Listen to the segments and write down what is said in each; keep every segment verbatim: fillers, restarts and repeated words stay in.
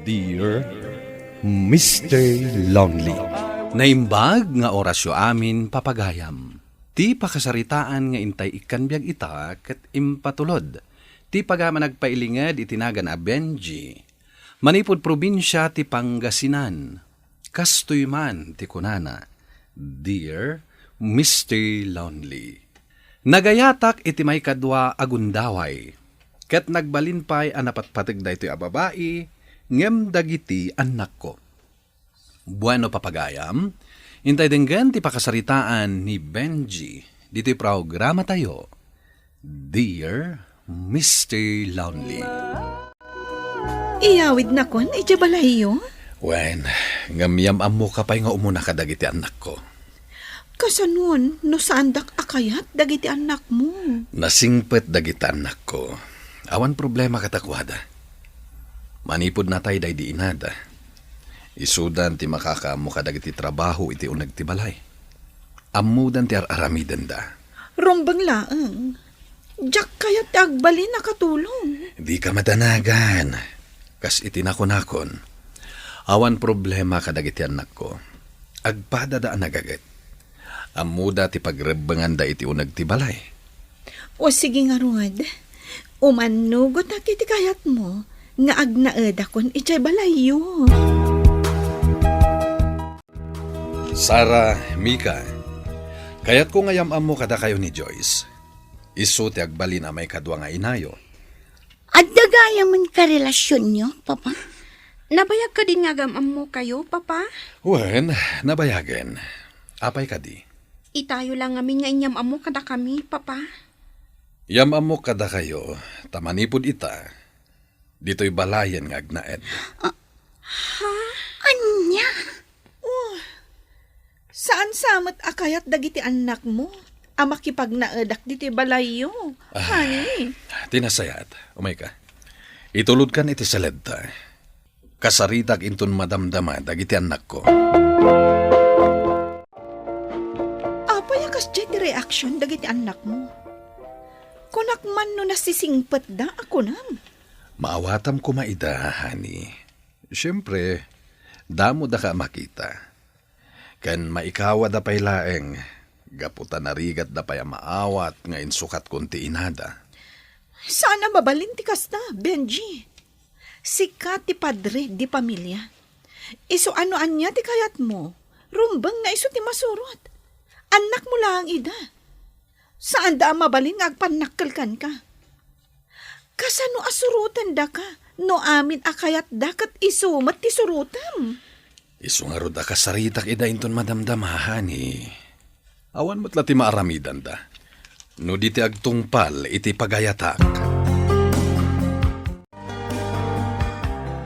Dear Mister Lonely. Naimbag nga orasyo amin, papagayam. Ti pakasaritaan nga intay ikkan biag ita ket impatulod ti pagaman agpailinged iti nagan a Benji. Manipud probinsia ti Pangasinan. Kastoy man ti kunana, "Dear Mister Lonely, nagayatak iti maikadua a gundaway, ket nagbalin pay a napatpateg daytoy a babai ngem dagiti annakko." Bueno, papagayam, intay denggen ti pakasaritaan ni Benji ditoy programatayo, Dear Mister Lonely. Iyawidnakon idiay balayyo? Wen, ngem yam-ammoka pay nga umuna kadagiti annakko. Kasanon no saandak a kayat dagiti annakmo? Nasingpet dagiti annakko. Awan problema kadakuada. Manipud natay daydi inada, isudan ti makakaammo kadagiti trabaho iti uneg ti balay. Ammodan ti ar-aramidenda. Rumbeng laeng. Diak kayat ti agbalin a katulong. Dika madanagan. Kas iti nakunakon, awan problema kadagiti annakko. Agpadada a nagaget. Ammoda ti pagrebbenganda iti uneg ti balay. O sige ngarud, umannugotak iti kayatmo nga agnaedakon idiay balayyo. Sara, Mika, kayatko nga yam-ammo kadakayo ni Joyce. Isu ti agbalin a maikadua nga inayo. Adda gayamen karelasionyo, Papa? Nabayag kadin nga agam-ammokayo, Papa? Wen, nabayagen. Apay kadi? Itayo la ngamin nga inyam-ammo kadakami, Papa. Yam-ammok kadakayo, ta manipud ita, ditoy balayen nga agnaed. Ah, ha? Ania? Oh, saan sa met a kayat dagiti annakmo a makipagnaedak ditoy balayyo, ah, honey? Ti nasayaat, umayka. Itulodkan iti saledta. Kasaritak inton madamdama dagiti annakko. Apay a kasdiay ti reaksion dagiti annakmo? Kunak man no nasisingpetda a kunam. Maawatam koma ida, honey. Siempre, damodaka a makita. Ken maikawada pay laeng, gapu ta narigatda pay a maawat nga insukatkon ti inada. Saan a mabalin ti kasta, Benji. Sika ti padre di pamilia. Isu a no ania ti kayatmo, rumbeng nga isu ti masurot. Annakmo laeng ida. Saanda a mabalin nga agpannakkel kenka. Kasano a surotendaka no amin a kayatda ket isu met ti surotem? Isu ngarud a kasaritak ida inton madamdama, honey. Awan met la ti maaramidanda no di ti agtungpal iti pagayatak.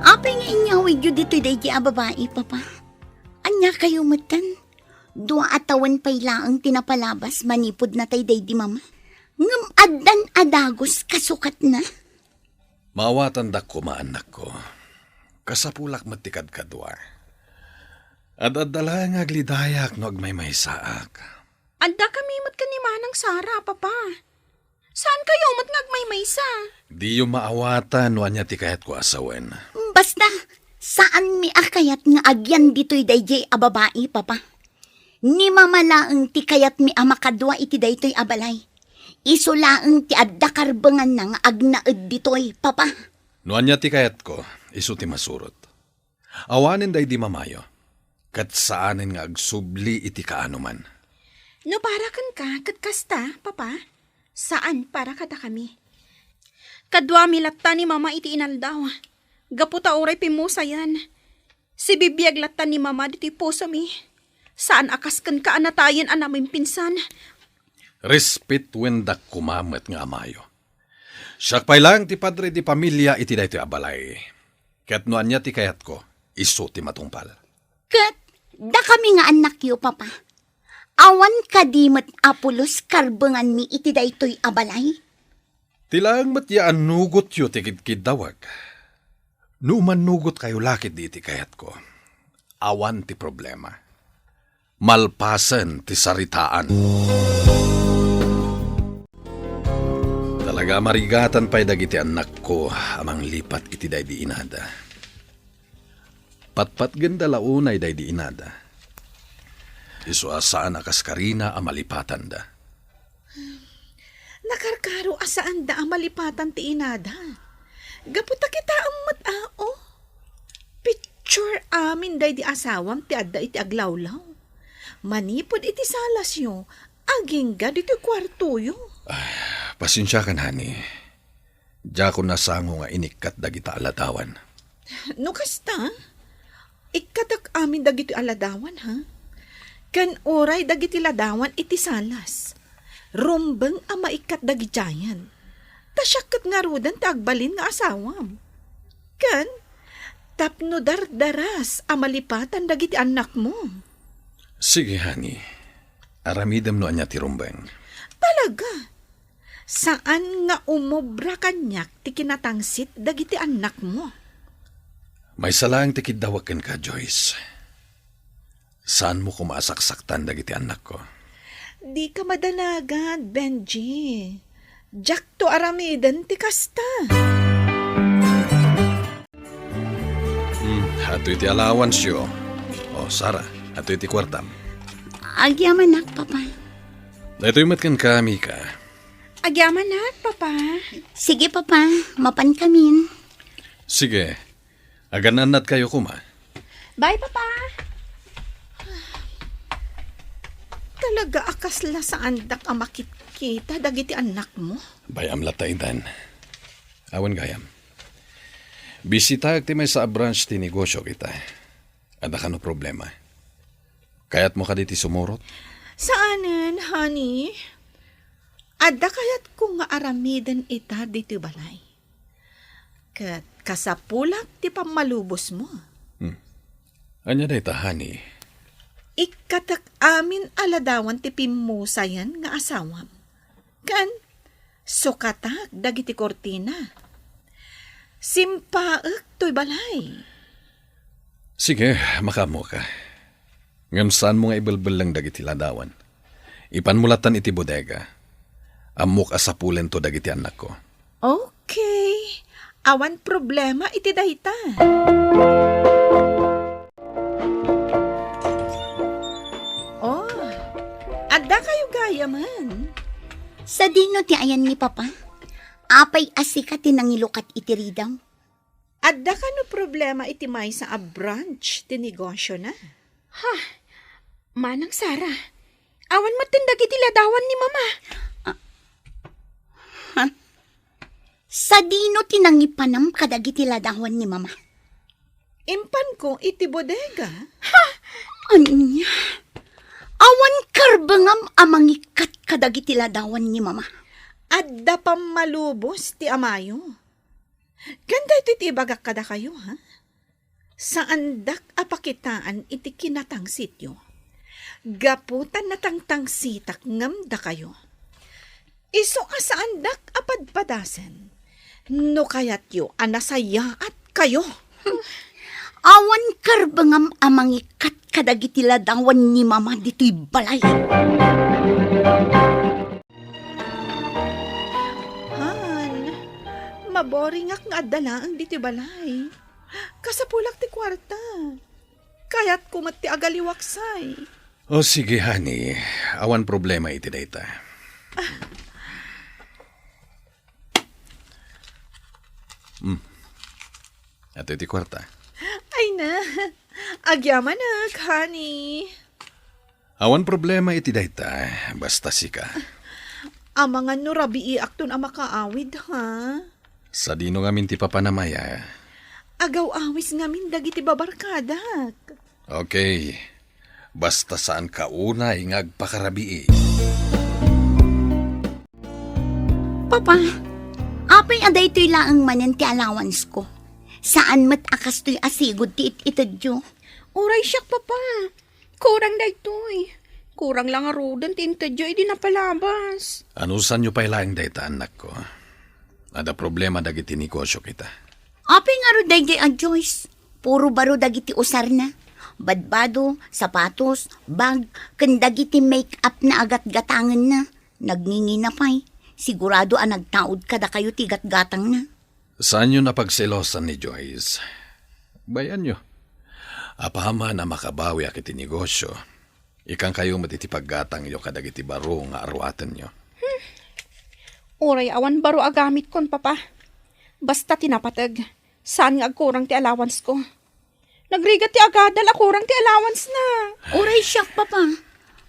Apay nga inyawidyo ditoy daydi a babai, Papa? Ania kayo metten? Dua a tawen pay laeng ti napalabas manipud natay daydi mama. Ngem addan a dagus kasukatna. Maawatandak koma, annakko. Kasapulak met ti kadkadua. Ad-adda laeng nga aglidayak no agmaymaysaak. Adda kami met ken ni Manang Sara, Papa. Saan kayo met nga agmaymaysa? Diyo maawatan no ania ti kayatko a sawen. Basta, saanmi a kayat nga agyan ditoy daydiay a babai, Papa. Ni Mama laeng ti kayatmi a makadua iti daytoy a balay. Isu laeng ti adda karbenganna nga agnaed ditoy, Papa. No ania ti kayatko, isu ti masurot. Awanen daydi mamayo, ket saanen nga agsubli iti kaanoman. No para kenka ket kasta, Papa, saan para kadakami. Kaduami latta ni Mama iti inaldaw, gapu ta uray pimmusayen. Sibibiag latta ni Mama ditoy pusomi. Saan a kas kenka a natayen a namimpinsan. Respetuen dak koma met nga amayo. Siak pay laeng ti padre di pamilia iti daytoy a balay. Ket no ania ti kayatko, isu ti matungpal. Ket dakami nga annakyo, Papa, awan kadi met a pulos karbenganmi iti daytoy a balay? Ti laeng met ya annugotyo ti kidkiddawek. No umannugotkayo la ketdi iti kayatko, awan ti problema. Malpasen ti saritaan. Talaga a marigatan pay dagiti annakko a manglipat iti daydi inada. Patpatgenda la unay daydi inada. Isu a saan a kaskarina a malipatanda. Nakarkaro a saanda a malipatan ti inada. Gapu ta kitaem met, a, o. Picture amin daydi asawam ti adda iti aglawlaw. Manipud iti salasyo, agingga ditoy kuartoyo. Ah, pasensiakan, honey. Diakon nasango nga inikkat dagita a ladawan. No kasta, ikkatek amin dagitoy a ladawan, ha? Ken uray dagiti ladawan iti salas. Rumbeng a maikkat dagidiayen. Ta siak ket ngaruden ti agbalin nga asawam. Ken tapno dardaras a malipatan dagiti annakmo. Sige, honey. Aramidem no ania ti rumbeng. Talaga? Saan nga umobra kaniak ti kinatangsit dagiti annakmo? Maysa laeng ti kiddawek kenka, Joyce. Saanmo koma a saksaktan dagiti annakko. Dika madanagan, Benji. Diakto aramiden ti kasta. Hmm, atoy ti allowance-yo. O, Sarah, atoy ti kuartam. Agyamanak, Papa. Daytoy met kenka, Mika. Agyamanak, Papa. Sige, Papa. Mapankamin. Sige. Agan-annadkayo koma. Bye, Papa. Talaga a kasla saandak a makitkita dagiti annakmo? Bay-am latta itan. Awan gayam. Bisitaek ti maysa a branch ti negosyo kita. Adda kano problema? Kayatmo kadi ti sumurot? Saanen, honey. Adda kayatko nga aramiden ita ditoy balay. Ket kasapulak ti pammalubosmo. Hmm. Ania dayta, honey? Ikkatek amin a ladawan ti pimmusayen nga asawam. Ken sukatak dagiti kurtina. Simpaek toy balay. Sige, makaammoka. Ngem saanmo nga ibelbelleng dagiti ladawan. Ipanmo lattan iti bodega. Ammok a sapulento dagiti annakko. Okay. Awan problema iti dayta. Oh, adda kayo gayamen? Sadino ti ayan ni Papa? Apay a sika ti nangilukat iti ridaw? Adda kano problema iti maysa a branch ti negosyona? Ha? Manang Sara, awan metten dagiti ladawan ni Mama. Ah. Ha? Sadino ti nangipanam kadagiti ladawan ni Mama? Impanko iti bodega. Ha? Ania? Awan karbengam a mangikkat kadagiti ladawan ni Mama? Adda pammalubos ti amayo. Ken daytoy ti ibagak kadakayo, ha? Saandak a pakitaan iti kinatangsityo. Gapu ta natangtangsitak ngem dakayo. Isu a saandak a padpadasen no kayatyo a nasayaat kayo. Awan karbengam a mangikkat kadagiti ladawan ni Mama ditoy balay. Han, maboringak nga adda laeng ditoy balay. Kasapulak ti kuarta. Kayatko met ti agaliwaksay. O sige, honey. Awan problema iti dayta. Hmm. Atoy ti kuarta. Ay na, agyamanak, honey. Awan problema iti dayta, basta sika. Amangan no rabiiakton a makaawid, ha? Sadino ngamin ti papanam aya? Agaw-awis ngamin dagiti babarkadak. Okay. Basta saanka unay nga agpakarabii. Papa, apay a daytoy laeng manen ti allowance ko? Saan met a kastoy a sigud ti it-itedyo? Uray siak, Papa. Kurang daytoy. Kurang la ngaruden ti intedyo idi napalabas. Anusanyo pay laeng dayta, annakko. Adda problema dagiti negosyo kita. Apay ngarud daydi a Joyce? Puro baro dagiti usarna. Badbado, sapatos, bag, ken dagiti make-up na a gatgatangenna. Nagngingina pay. Sigurado a nagtaud kadakayo ti gatgatangna. Saanyo a pagselosan ni Joyce. Bay-anyo. Apaman a makabawiak iti negosio, ikankayo met iti paggatangyo kadagiti baro nga aruatenyo. Uray awan baro a gamitkon, Papa. Basta ti napateg, saan nga agkurang ti allowance ko. Nagrigat ti agadal a kurang ti allowance na. Uray siak, Papa.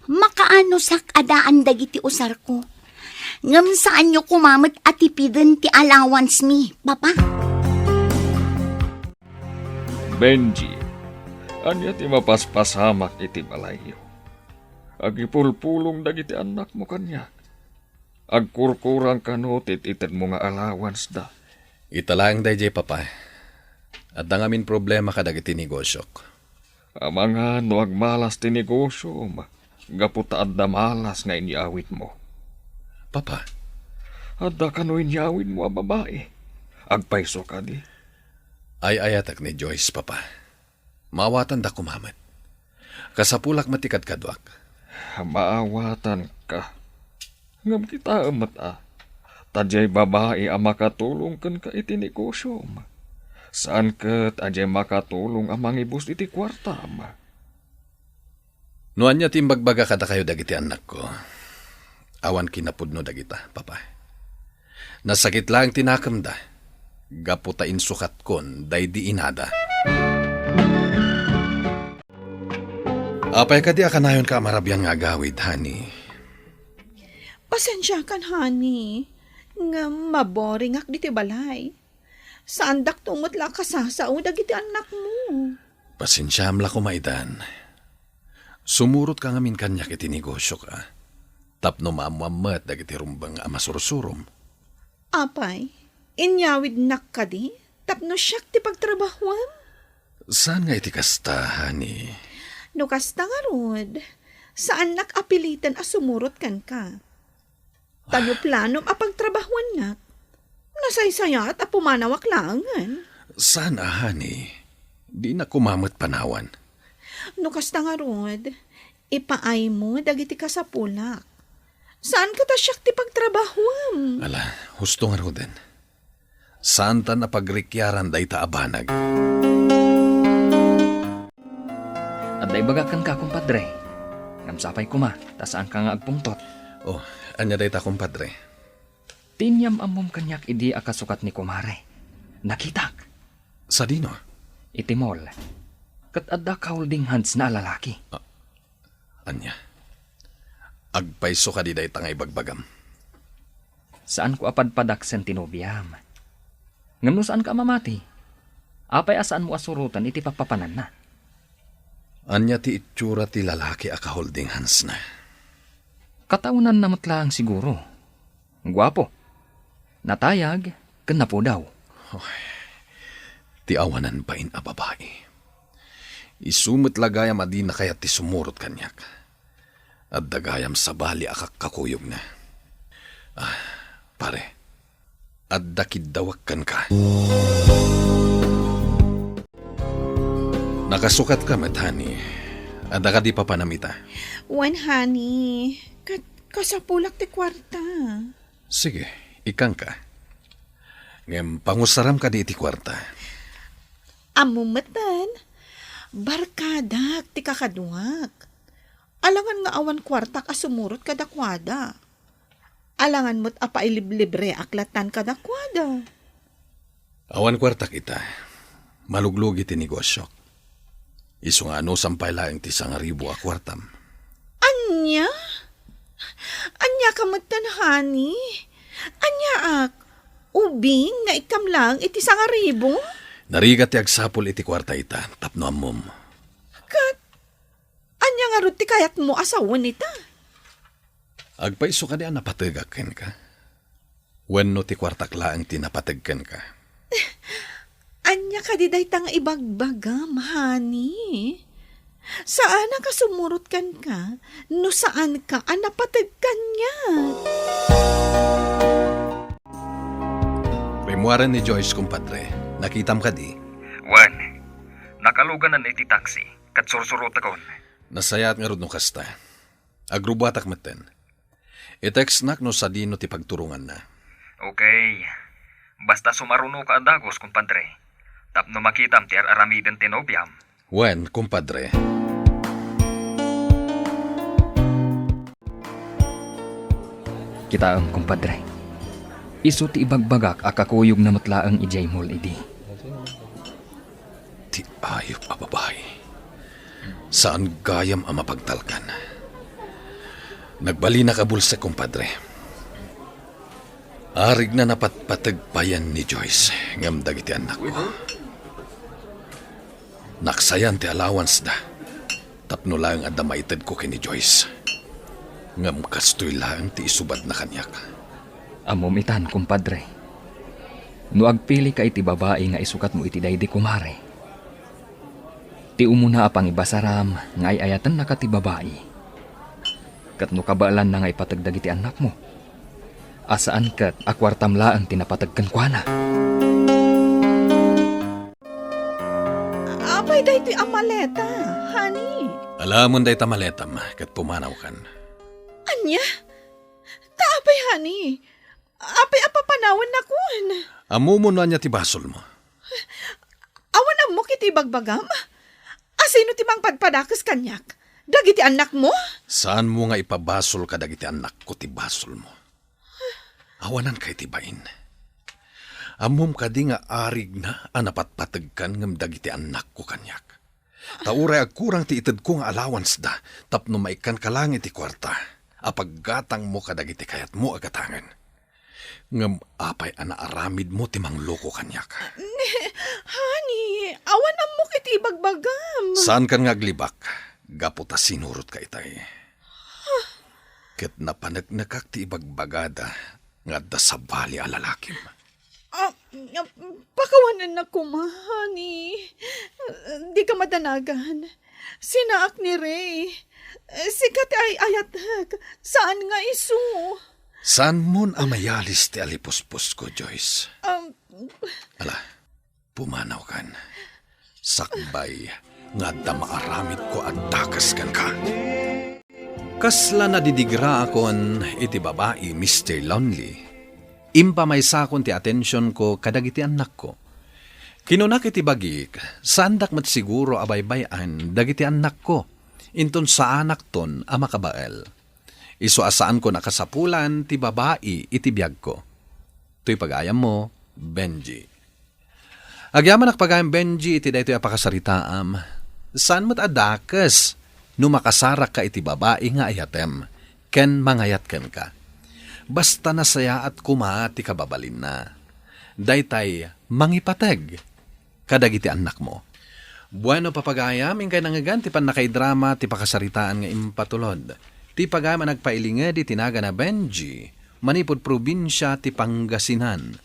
Makaanusak a daan dagiti usarko. Ngem saanyo koma met a tipiden ti allowance mi, Papa. Benji, ania ti mapaspasamak iti balayyo? Agipulpulong dagiti annakmo kaniak. Agkurkurang kano ti itedmo nga allowance da. Ita laeng daydiay, Papa. Adda ngamin problema kadagiti negosiok. Amangan no agmalas ti negosiom, gapu ta adda malas nga inyawidmo. Papa. Adda kano inyawidmo a babai. Agpayso kadi. Ay-ayatek ni Joyce, Papa. Maawatanda koma met. Kasapulak met ti kadkaduak. Maawatanka. Ngem kitaem met a, ta diay babai a makatulong kenka iti negosiom. Saan ket a diay makatulong a mangibus iti kuartam. No ania ti imbagbaga kadakayo dagiti annakko, awan kinapudno dagita, Papa. Nasakit laeng ti nakemda, gapu ta insukatkon daydi inada. Apay kadi a kanayonka a marabian nga agawid, honey? Pasensiakan, honey, ngem maboringak ditoy balay. Saandakto met la a kasasao dagiti annakmo. Pasensiam la koma itan. Sumurotka ngamin kaniak iti negosiok a. Tapno maammoam met dagiti rumbeng a masursurom. Apay, inyawidnak kadi tapno siak ti pagtrabahuem? Saan nga iti kasta, honey? No kasta ngarud, saannak a piliten a sumurot kenka. Ta no planom a pagtrabahuennak, nasaysayaat a pumanawak laengen. Saan a, honey? Dinak koma met panawan. No kasta ngarud, ipaaymo dagiti kasapulak. Saan ket a siak ti pagtrabahuem? Ala, husto ngaruden. Saantan a pagrikiaran dayta a banag. Adda ibagak kenka, kumpadre. Ngem sapay koma, ta saanka nga agpungtot. Oh, ania dayta, kumpadre? Ti inyam-ammom kaniak idi a kasukat ni kumare. Nakitak. Sadino? Iti mall. Ket adda ka-holding hands na a lalaki. Ah, ania? Agpayso kadi dayta nga ibagbagam? Saanko a padpadaksen ti nobiam. Ngem no saanka a mamati, apay a saanmo a suroten iti papapananna? Ania ti itsura ti lalaki a ka-holding handsna? Kataonanna met laeng siguro. Guapo. Natayag ken napudaw. Oy, ti awanan bain a babai. Isu met la gayam a dina kayat ti sumurot kaniak. Adda gayam sabali a kakkakuyogna. Ah, pare, adda kiddawak kenka. Nakasukatka met, honey. Adda kadi papanam ita? Wen, honey. Ket kasapulak ti kuarta. Sige, ikkanka. Ngem pangusaram kadi iti kuarta. Ammom metten, barkadak ti kakaduak. Alangan nga awan kuartak a sumurot kadakuada. Alangan met a pailiblibreak lattan kadakuada. Awan kuartak ita. Maluglugi ti negosiok. Isu nga anusam pay laeng ti sangaribu a kuartam. Ania? Ania ka metten, honey? Aniaak? Ubing nga ikkam laeng iti sangaribu? Narigat ti agsapul iti kuarta ita, tapno ammom. Ket ania ngarud ti kayatmo a sawen ita? Agpayso kadi a napategak kenka? Wenno ti kuartak laeng ti napateg kenka? Ania kadi dayta nga ibagbagam, honey? Saanak a sumurot kenka no saanka a napateg kaniak. Rimmuaren ni Joyce, kumpadre. Nakitam kadi? Wen, nakaluganan iti taxi, ket sursurotekon. Nasayaat ngarud no kasta. Agrubuatak metten. I-textnak no sadino ti pagturonganna. Okay. Basta sumarunoka a dagus, kumpadre. Tapno makitam ti ar-aramiden ti nobiam. Wen, kumpadre. Kitaem, kumpadre. Isu ti ibagbagak a kakuyogna met laeng idiay mall idi. Ti ayup a babai. Saan gayam a mapagtalkan. Nagbalinak a bulsek, kumpadre. Arigna napatpateg payen ni Joyce ngem dagiti annakko. Naksayan ti allowanceda tapno laeng adda maitedko ken ni Joyce. Ngem kastoy laeng ti isubadna kaniak. Ammom itan, kumpadre. No agpilika iti babai nga isukatmo iti daydi kumare, ti umuna a pangibasaram nga ay-ayatennaka ti babai. Ket no kabaelanna nga ipateg dagiti annakmo, a saan ket a kuartam laeng ti napateg kenkuana. Apay daytoy a maleta, honey? Alamon dayta maletam ket pumanawkan. Ania? Ta apay, honey? Apay a papanawennakon? Ammom no ania ti basolmo. Awan ammok iti ibagbagam? Asino ti mangpadpadakes kaniak? Dagiti annakmo? Saanmo nga ipabasol kadagiti annakko ti basolmo. Awananka iti bain. Ammom kadi nga arigna a napatpategkan ngem dagiti annakko kaniak. Ta uray agkurang ti itedko nga allowanceda tapno maikkanka laeng iti kuarta a paggatangmo kadagiti kayatmo a gatangen. Ngem apay a naaramidmo ti mangloko kaniak? Ne, honey, awan ammok iti ibagbagam. Saankan nga aglibak gapu ta sinurotka itay. Ket napaneknekak ti ibagbagada nga adda sabali a lalakim. Ah, pakawanennak koma, honey. Dika madanagan. Sinaak ni Ray. Sika ti ay-ayatek, saan nga isu. Saanmon a mayalis ti alipuspusko, Joyce. Um, Ala, pumanawkan. Sakbay nga adda maaramidko a dakes kenka. Kasla nadidigraakon iti babai, Mister Lonely. Impamaysakon ti atensionko kadagiti annakko. Kinunak iti bagik, saandak met siguro a baybay-an dagiti annakko, inton saanakton a makabael. Isu a saanko nakasapulan ti babai iti biagko. Toy pagayammo, Benji. Agyamanak pagayam, Benji, iti daytoy a pakasaritaam. Saan met a dakes no makasarakka iti babai nga ayatem ken mangayat kenka. Basta nasayaat koma ti kababalinna. Daytay mangipateg kadagiti annakmo. Bueno, papagayam, inkay nangngegan ti pannakaidrama ti pakasaritaan nga impatulod ti pagayam a nagpailinged iti nagan a Benji manipud probinsia ti Pangasinan.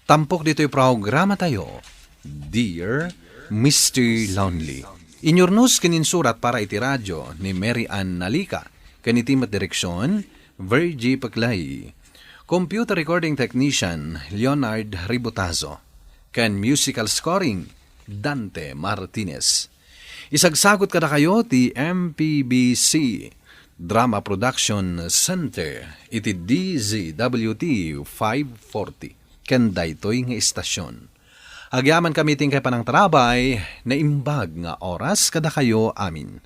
Tampok ditoy programatayo, Dear Mister Lonely. Inyurnos ken insurat para iti radio ni Mary Ann Nalica, ken iti met direksion, Virgie Peclay. Computer recording technician, Leonard Ributazo. Ken musical scoring, Dante Martinez. Isagsagut kadakayo ti M P B C Drama Production Center iti D Z W T five forty. Ken daytoy nga istasyon. Agyamankami ti inkay panangtarabay, naimbag nga oras kadakayo amin.